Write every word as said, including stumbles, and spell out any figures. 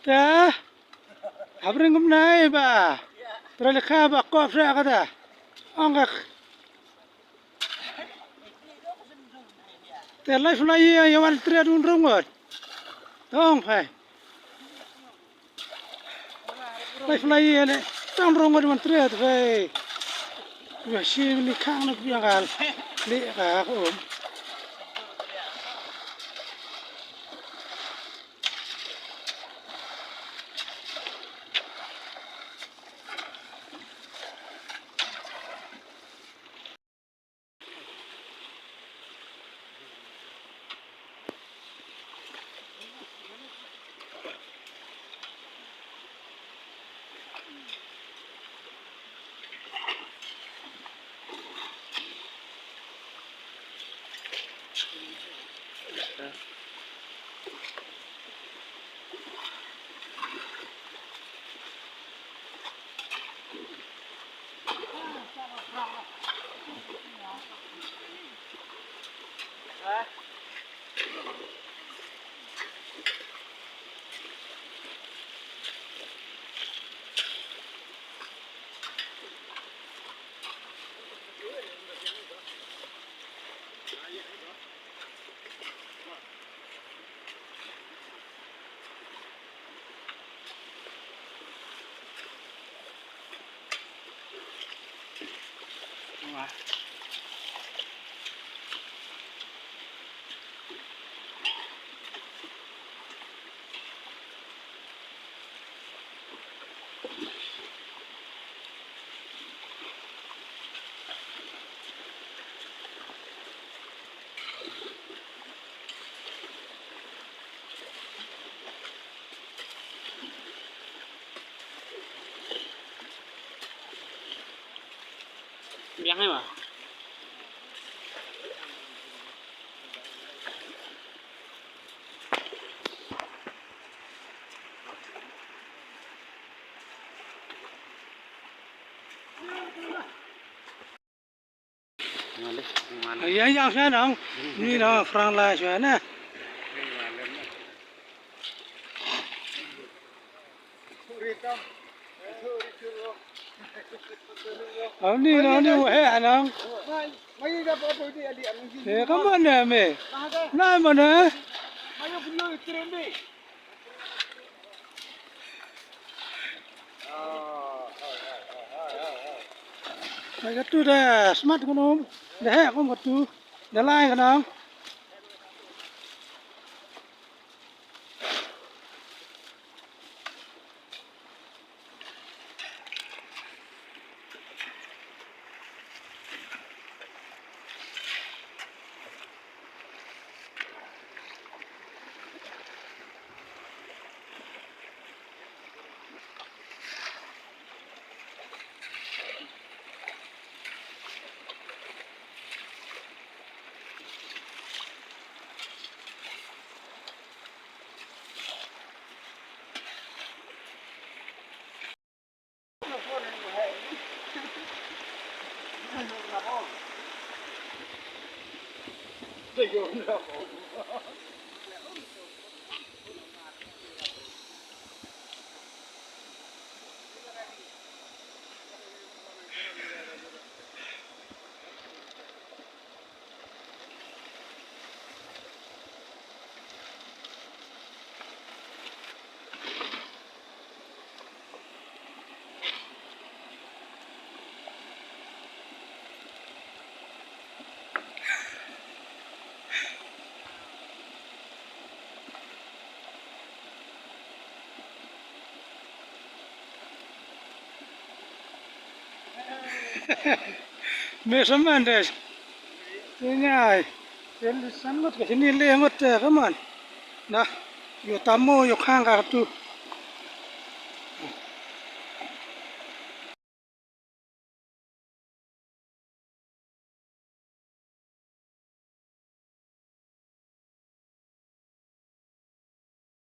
Te, hapdeng kumne ba. Trai lekha ba kop sa kata. Ong ka. Te lai phlai ïa wan tret un rung ngot. Tong phai. Lai phlai ïa ne. Tang rung ngot wan tret phai. Ïa shi li khang na biang kal. Li ka ko. Biang ai ma. Ïa ïa sha nang. Ni na front line sha na. Ani na ani wa he anang. Eh, come on, eh, me. Na mo na. Mai katu da smat kono. Da he kom katu. Da lai kono. Me saman des. Ini ai. Ini sangat ke sini le ngot, eh, kaman. Nah, yo tamo yo khang ka tu.